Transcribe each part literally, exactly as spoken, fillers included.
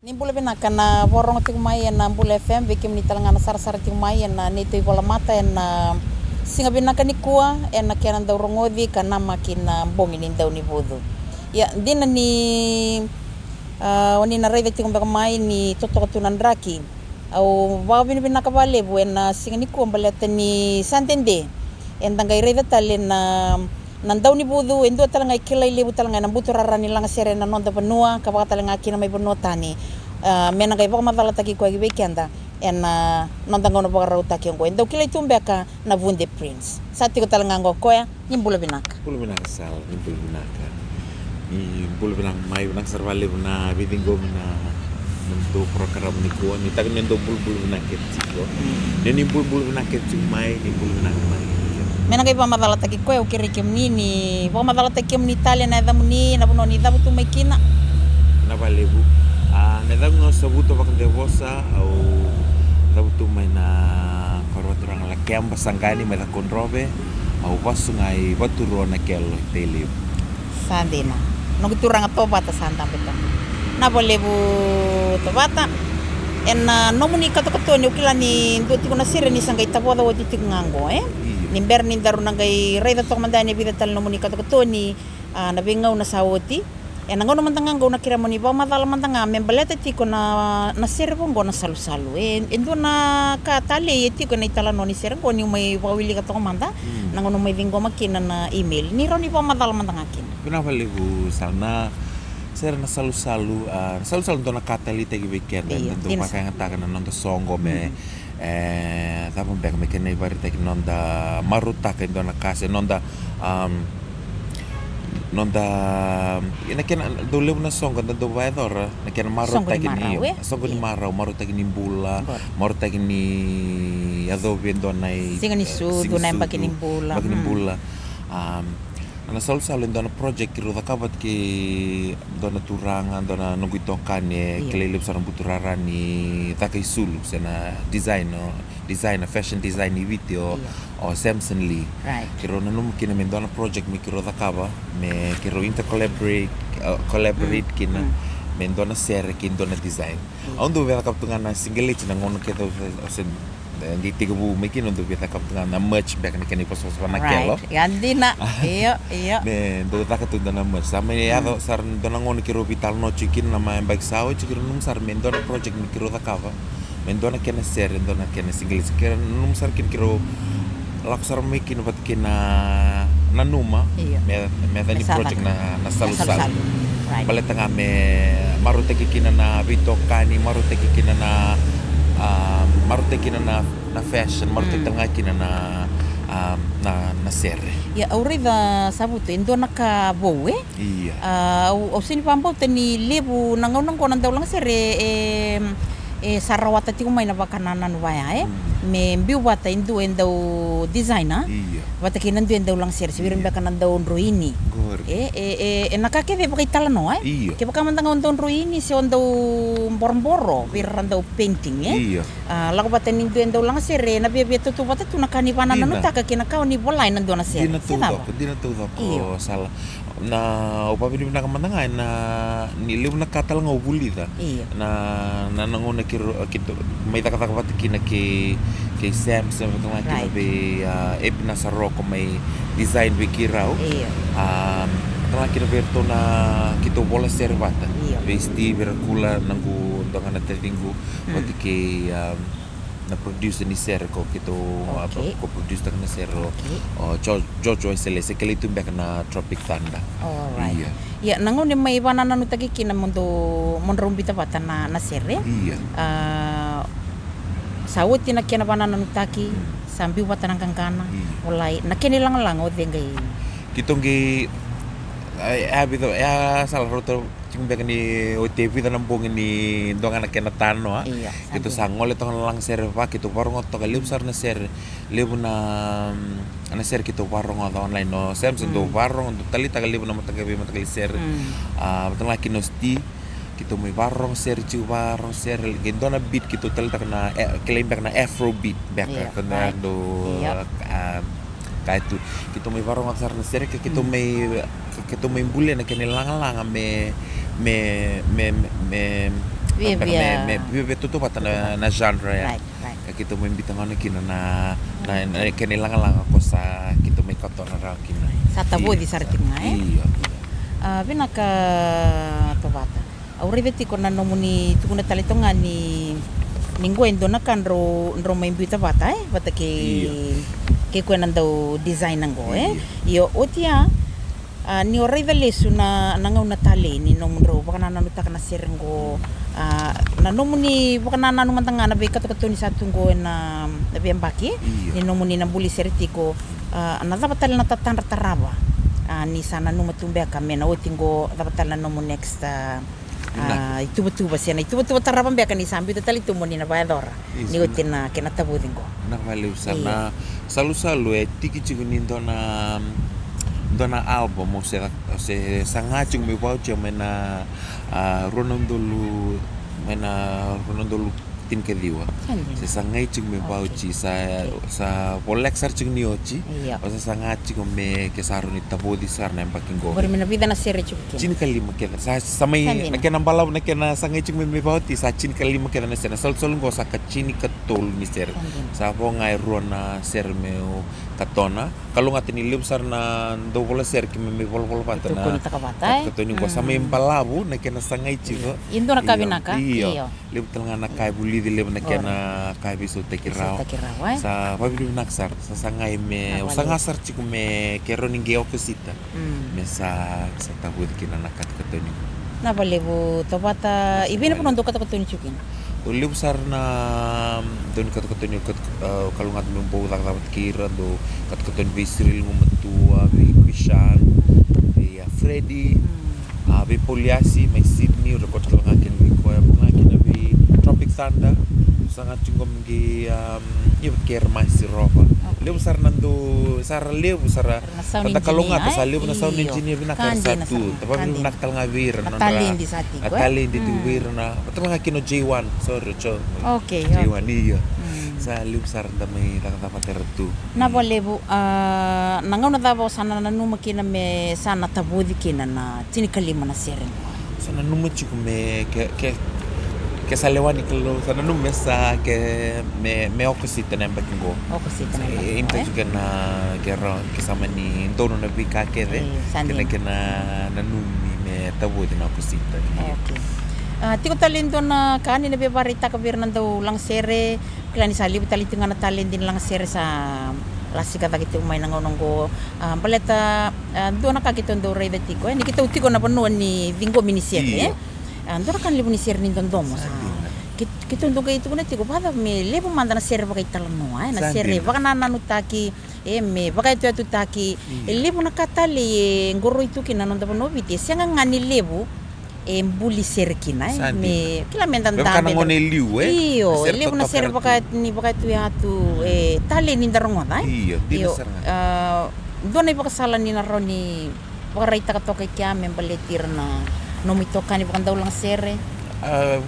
Ni bula vinaka na vakarogo tiko mai ena Bula F M, vei kemuni tale ga na sarasara tiko mai ena neitou ivola mata ena siga vinaka nikua, ena kena dau rogoci ka namaki na bogi ni Daunivucu. Ia, dina ni, a, o ni na raica tiko beka mai ni totoka tu na draki. Au vakavinavinaka vakalevu ena siga nikua baleta ni sa dede eda qai raica tale na, na Daunivucu, e dua tale ga e kilai levu tale ga ena buturara ni lagasere ena noda vanua, ka vaka tale ga kina mai vanua tani. A, me na qai vakamacalataki koya ki vei keda ena noda gauna vakarautaki oqo. E dau kilai tu beka na Vude Prince. Sa tiko tale ga oqo o koya. Ni bula vinaka. Bula vinaka sala, ni bula vinaka. Ni bula vinaka mai, vinaka sara vakalevu na veiciqomi na nomudou program nikua. Ni taka ni dou bulubulu vinaka kece tiko. Ni ni bulubulu vinaka kece tiko mai, ni bula vinaka mai. Me na qai vakamacalataki koya, au kerei kemuni ni vakamacalataki kemuni tale, na yacamuni, na vanua ni cavutu mai kina. Na vakalevu. A, na yacaqu ga o Savuto Vakadevosa, au cavutu mai na koro turaga Lakeba, Saqani, mai Cakaudrove. Au vasu ga i Vaturua, Nakelo, i Tailevu. Sa dina. Noqu turaga Tovata sa dabe toka. Na vakalevu Tovata. Ena nomuni katokatoni, au kila ni dua tiko na sere ni sa qai tavoca oti tiko ga oqo, e? Io. Ni bera ni daru na qai raica toka mada yani e vica tale nomuni katokatoni, a, na veigauna sa oti. Ena gauna mada ga oqo au na kerea mo ni vakamacala mada ga me baleta tiko na, na sere vaqo na Salusalu. E, e dua na ka talei e tiko ena italanoa ni sere oqo, niu mai vakawilika toka mada na gauna mai ciqoma kina na email. Ni rawa ni vakamacala mada ga kina. Vinaka vakalevu sala. Na sere na Salusalu, a, na Salusalu dua na ka taleitaki vei keda, io, eda dau vakayagataka na noda soqo me, e, cava beka, me kena ivakaraitaki, noda marautaka e dua na ka se noda, am, noda, ena kena dau levu na soqo da dau vakayacora, na kena marautaki ni, io, soqo ni marau, marautaki ni bula, marautaki ni yacovi e dua na i, siga ni sucu, na yabaki ni bula. Am, na Salusalu e dua na project keirau cakava vata kei dua na turaga, dua na noqu itokani e kilai levu sara na buturara ni caka isulu se na design, o designer, fashion design i Viti, o, o Samson Lee. Keirau nanuma kina me dua na project me keirau cakava, me keirau intercollaborate, uh, collaborate kina me dua na sere kei dua na design. Au dau via cakava tu ga na sigaleti na gauna kece, o se, e, qai tekivu mai kina, au dau via cakava tu ga na merch beka, na kena ivosavosa vaka na kelo. Ia dina. Io, io. Me dau caka tu dua na merch. Sa mai yaco sara dua na gauna keirau veitalanoa tiko kina na mai yabaki sa oti, keirau nanuma sara me dua na project me keirau cakava, me dua na kena sere, dua na kena sigaleti. Keirau nanuma sara kina keirau lako sara mai kina vata kei na nanuma me, me yaca ni project na, na Salusalu. Baleta ga me marautaki kina na veitokani, marautaki kina na, a, marautaki kina na, na fashion, marautaki tale ga kina na, a, na, na sere. Ia, au raica Savuto, e dua na ka vou, e? Ia. A, au, au sega ni vakabauta ni levu na gauna oqo na daulagasere e, e sa rawata tiko mai na vakanananu vaya, e? Me biu vata e dua e dau designer vata kei na dua e dau lagasere, se vei ira beka na dau droini. E, e, e, e na ka kece e vakaitalanoa, e? Kevaka mada ga o dau droini se o dau boroboro, vei ira ra dau painting, e? A, lako vata ni dua e dau lagasere, na viavia tautauvata tu na ka ni vakanananutaka kei na ka o ni vola ena dua na sere. Dina taucoko, dina taucoko, sala. Na, au vakavinavinaka mada ga ena, ni levu na ka tale ga au vulica. Na, na, na gauna keirau, keitou mai cakacaka vata kina kei, kei Samson, vata ga kina vei, a, Epinasa Roko mai design vei keirau. A, vata ga kina vei iratou na keitou vola sere vata. Vei Steve Rakula, na noqu dua ga na taciqu, vata kei, a, na producer ni sere ko keitou, a, ko produce taka na sere, o, o Jo-, Jojo Waiselese, kilai tu beka na Tropic Thunder. Ia, na gauna e mai vakanananutaki kina mo dou, mo drau biuta vata na, na sere. A, sa oti na kena vakanananutaki, sa biu vata na qaqana, volai, na kena ilagalaga o cei qai. Keitou qai, a, a, vica, a, sala rauta tiko beka ni oti e vica na bogi ni dua ga na kena tanoa. Keitou sa gole toka na lagasere va, keitou vakarogoca toka levu sara na sere, levu na, na sere keitou vakarogoca online. O Samson dau vakarogo, dau taleitaka levu na mataqali, veimataqali sere. A, vata ga kina o Sti, keitou mai vakarogo sere tiko, vakarogo sere, qai dua na beat keitou taleitaka na, e, kilai beka na Afro beat beka, ka na dau, a, kaya tu. Keitou mai vakarogoca sara na sere, ke, keitou mai, ke, keitou mai bulia na kena ilagalaga me, me, me, me, me Via, via, me, me via, via tautauvata na, tautauvata na genre ya. Right, right. Ka keitou mai biuta gona kina na, na, na kena ilagalaga ko sa keitou mai katona rawa kina. Sa tavoci sara tiko ga, e? Io, io. A, vinaka Tovata. Au raica tiko na nomuni tukuna tale toka ga ni, ni qo e dua na ka drau, drau mai biuta vata, e? Vata kei, io, kei koya na dau design qo, e? Io. Io, oti ya, a, ni o raica lesu na, na gauna talei ni nomudrau vakanananutaka na sere qo, a, na nomuni vakanananu mada ga na veikatokatoni sa tu qo ena, na veiyabaki, io, ni nomuni na buli sere tiko, a, na cava tale na tatadra tarava, a, ni sa nanuma tu beka me na oti qo, cava tale na nomu next, a, a, ituvatuva, se na ituvatuva tarava beka ni sa biuta tale tu mo ni na vakayacora ni oti na kena tavoci qo. Vinaka vakalevu sara. Io. Na salusalu e tiki tiko ni dua na, dua na album, o se, o se saga tiko me vauci mai na, a, rua na udolu, mai na rua na udolu tinikaciwa. Sa dina. Se sagai tiko me vauci, sa, sa voleka sara tiko ni oti. Io. O sa saga tiko me ke sa rawa ni tavoci sara na yabaki qo. Qori me na vica na sere tiko kina? Tinikalima kece. Sa, sa mai, sa dina, na kena balavu, na kena sagai tiko me, me vauci, sa tinikalima kece na sere. Na salusalu qo sa ka tinikatolu ni sere. Sa dina. Sa vo ga e rua na sere meu katona. Kalougata ni levu sara na dau vola sere keimami volavola vata na, katokatoni qo. Sa mai balavu na kena sagai tiko. Io. Ia dua na ka vinaka. Io. Io. Levu tale ga na ka e vulici, levu na kena ka e veisautaki rawa. Veisautaki rawa, e? Sa vavinavinaka sara, sa sagai me, au saga sara tiko me ke rawa ni qai okosita. Mm. Me sa, sa tavoci kina na katokatoni. Vinaka vakalevu Tovata. I vei na vanua dou katokatoni tiko kina? O levu sara na, dau ni katokatoni, kat-, a, kalougata meu bau cakacaka vata kei ira, dau katokatoni vei Cyril Gumatua, vei Krishan, vei, a, Freddy. Mm. A, vei Pauliasi mai Sydney, au record tale ga kina vei koya, vaka ga kina vei Tropic Thunder. Sa ga tiko qo me qai, um, ia vata kei ira mai Sirova. Okay. Levu sara na dau, sa ra levu sara. Era na sound engineer, e? Sa levu na sound engineer vinaka era sa tu. Ka dina sara. Vinaka tale ga vei ira na nodra taledi sa tiko, e? Na taledi tiko vei ira na, vata tale ga kina o J one, sorry, o J one. Okay, okay. J one, io. Mm. Sa levu sara da mai cakacaka vata era tu. Vinaka vakalevu, a, na gauna cava o sa na nanuma kina me sa na tavoci kina na tinikalima na sere qo? Sa nanuma tiko me ke, ke, ke sa lewa ni Kalou, sa nanuma me sa ke, me, me okosita na yabaki qo. Okosita na yabaki qo, e? Sa, e, e, tiko na, ke ra, ke sa mani donu na veika kece, e, sa dina, kena, kena nanumi me tavoci na okosita. Okay. A, tiko tale e dua na ka ni na via vakaraitaka vei ira na dau lagasere, kila ni sa levu tale tiko ga na taledi ni lagasere sa lasika cake tiko mai na gauna oqo. A, baleta, a, dua na ka keitou dau raica tiko, e, ni keitou tiko na vanua ni ciqomi ni sere, e? Io. A, dua na ka na levu ni sere ni dodomo. Sa dina. Kei-, keitou dau qai tukuna tiko, vakacava me levu mada na sere vakaitalanoa, e? Na sere vakanananutaki, e, me vakayatuyatutaki. Io. E levu na ka talei e qoroi tu kina na noda vanua o Viti, e sega ga ni levu e buli sere kina, e? Sa dina. Me kila me da, me vaka na gone e liu, e? Io, e levu na sere vaka ni vakayatuyatu, e, talei ni da rogoca, e? Io, dina sara ga. A, dua na ivakasala ni na rawa ni vakaraitaka toka i kea me baleti ira na nomu itokani vakadaulagasere? A,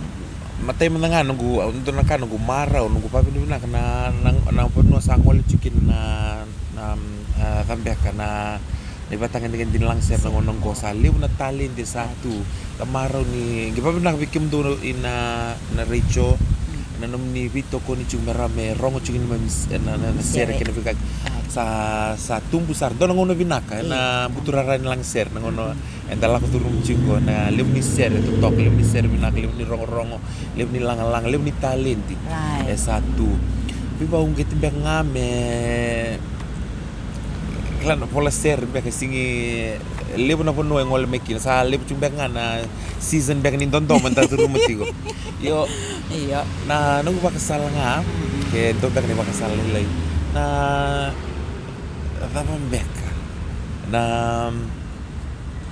matai mada ga noqu, dua na ka noqu marau, noqu vavinavinaka na, na, na vanua sa gole tiko kina na, na, a, cabeka na na ivakatagedegede ni lagasere na gauna oqo, sa levu na taledi sa tu. Ka marau ni qai vavinavinaka vei kemudou ina, na retio, na nomuni veitokoni tiko me rawa me rogo tiko ni mami s-, na, na, na sere kei na veika. Sa, sa tubu sara, dua na gauna vinaka ena buturara ni lagasere na gauna eda lako curuma tiko na levu ni sere totoka, levu ni sere vinaka, levu ni rogorogo, levu ni lagalaga, levu ni taledi e sa tu. Veivakauqeti beka ga me kila na vola sere beka sigi levu na vanua e gole mai kina, sa levu tu beka ga na season beka ni dodomo eda curuma tiko. Io. Io. Na noqu vakasala ga, ke dua beka na ivakasala lailai. Na cava beka na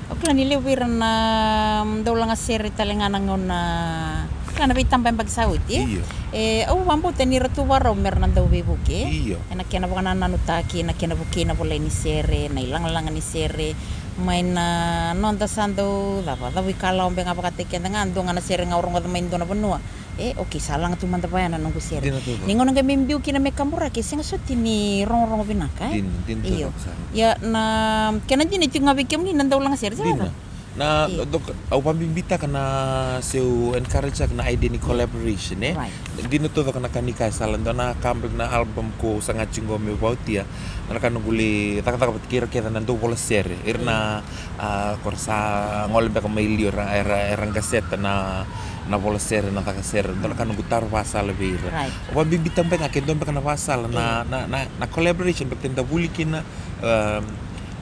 Au kila ni levu vei ira na, mm, dau lagasere tale ga na gauna, kila na veitaba yabaki sa oti. Io. E, au vakabauta ni ra tu vakarau me ra na dau veivuke. Io. Ena kena vakanananutaki, na kena vukei na volai ni sere, na ilagalaga ni sere, mai na noda sa dau cava, cavu ikalawa beka ga vakataki keda ga, dua ga na sere ga au rogoca mai dua na vanua. E, okay, sa laga tu mada vaya na noqu sere. Dina tu. Ni gauna qai me biu kina me kaburaki, e sega soti ni rogorogo vinaka, e? Dina, dina tu. Io. Ia, na kena dina e tiko ga vei kemuni na dau lagasere, sa dina. Na, io, dok-, au vabibitaka na seu encourage-taka na idea ni collaboration, e? Right. Dina taucoko na ka ni kaya sala, dua na ka beka na album ko saga tiko qo me vautia, na ka noqu lai cakacaka vata kei ira kece na dau vola sere. Ira na, a, ko ra sa gole beka mai liu era, era, era qaseta na, na vola sere, na caka sere. Dua na ka noqu taro vasala vei ira. Right. Au vabibitaka beka ke dua beka na vasala, na, io, na, na, na collaboration beka da vuli kina, um,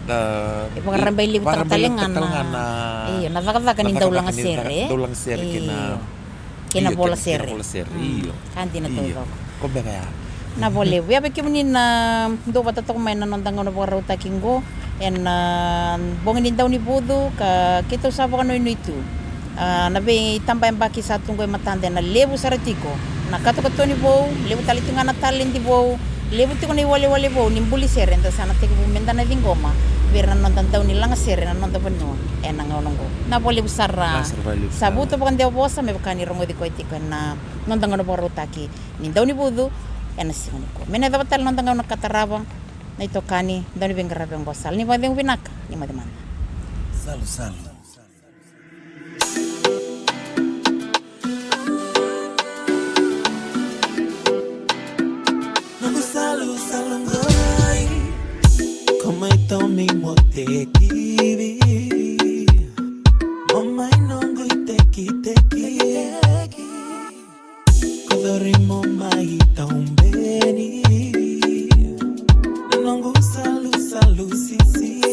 da, e vakarabailevu tale ga na, io, na cakacaka ni dau laga sere, dau laga sere kei na, io, kei na vola sere. Io. Ka dina taucoko. Ko beka ya. Na volevu ya vei kemuni na dau vata toka mai na noda gauna vakarautaki qo ena bogi ni Daunivucu, ka keitou sa vakanuinui tu. A, na veitabayabaki sa tu qo e matada ena levu sara tiko na katokatoni vou, levu tale tiko ga na taledi vou, levu tiko na iwalewale vou ni buli sere eda sa na tekivu meda na ciqoma vei ira na noda dau ni laga sere na noda vanua ena gauna oqo. Na volevu sara. Sa vuta vakadewa vosa me vaka ni rogoci koya tiko ena noda gauna vakarautaki ni Daunivucu ena siga nikua. Me na yacova tale na noda gauna ka tarava, na itokani, dau ni veiqaravi oqo sala. Ni vakacegu vinaka, ni moce mada. Salu, salu. Noqu salu, salu qori. Ko mai tomi mo tekivi. Mo mai noqu itekiteki. Ko cori mo mai taubeni. Na noqu salu, salu sisi.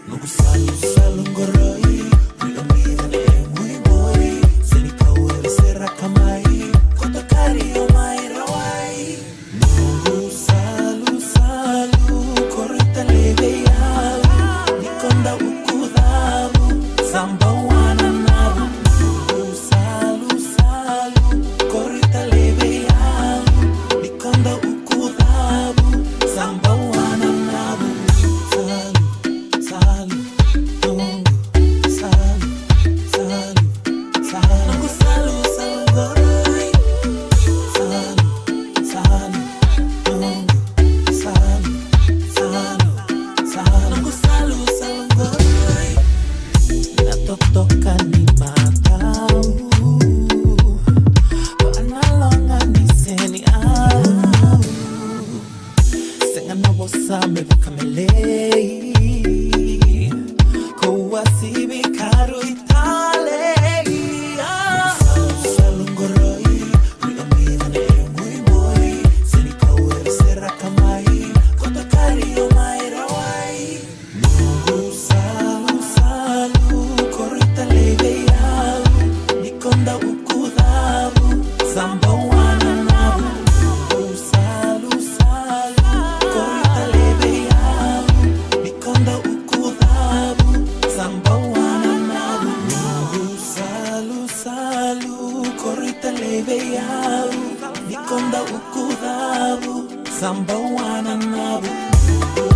Noqu salu, salu qori. Ri o mi cana e muimui. Seni kau era sera ka mai. Ko takari o mai rawai. Noqu salu, salu, ko rui tale vei au. Ni ko dau uku cavu, sa bau wananavu. Noqu salu, salu, ko rui tale vei au. Ni ko dau uku cavu, sa bau wananavu. Salu, salu, noqu salu, salu, salu. Noqu salu, salu qori. Salu, salu, noqu salu, salu, salu. Noqu salu, salu qori. Na totoka ni matau. Vaka na loga ni seni au. Sega na vosa me vakamelei. Ko uasivi ka rui tale. Salu, salu qori. Rui o mi cana e muimui. Seni kau era sera ka mai. Ko takari o mai rawai. Noqu salu, salu, ko rui tale vei au. Ni ko dau uku cavu, sa bau wananavu. Noqu salu, salu, ko rui tale vei au. Ni ko dau uku cavu, sa bau wananavu. Noqu salu, salu, ko rui tale vei au. Ni ko dau uku cavu, sa bau wananavu. Noqu